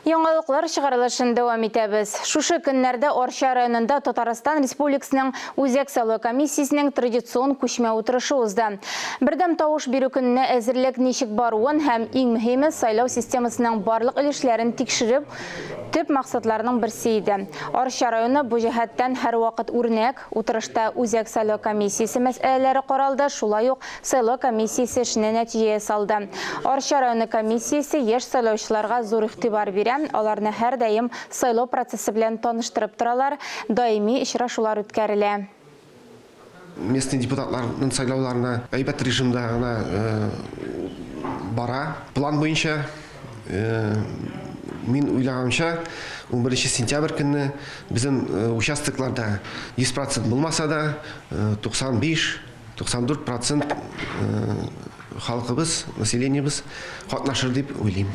Яңалыклар чыгарылышын дәвам итәбез. Шушы көннәрдә Арча районында Татарстан Республикасының Үзәк сайлау комиссиясенең традицион күчмә утырышы узды. Бердәм тавыш бирү көненә әзерлек ничек баруын һәм, иң мөһиме, сайлау системасының барлык өлешләрен тикшерү төп максатларның берсе иде. Арча районы бу җәһәттән һәрвакыт үрнәк. Утырышта Үзәк сайлау комиссиясе мәсьәләләре каралды, шулай ук сайлау комиссиясе эшенә нәтиҗә ясалды. Арча районы комиссиясе яшь сайлаучыларга зур игътибар бирә, аларны һәрдаим сайлау процессы белән таныштырып торалар, даими очрашулар үткәрелә. Местный депутатларның сайлауларына әйбәт режимда гына бара. План буенча, мин уйлаганча, 11 сентябрь көнне безнең участокларда 100 процент булмаса да, 95-94 процент халкыбыз, населениебез катнашыр дип уйлыйм.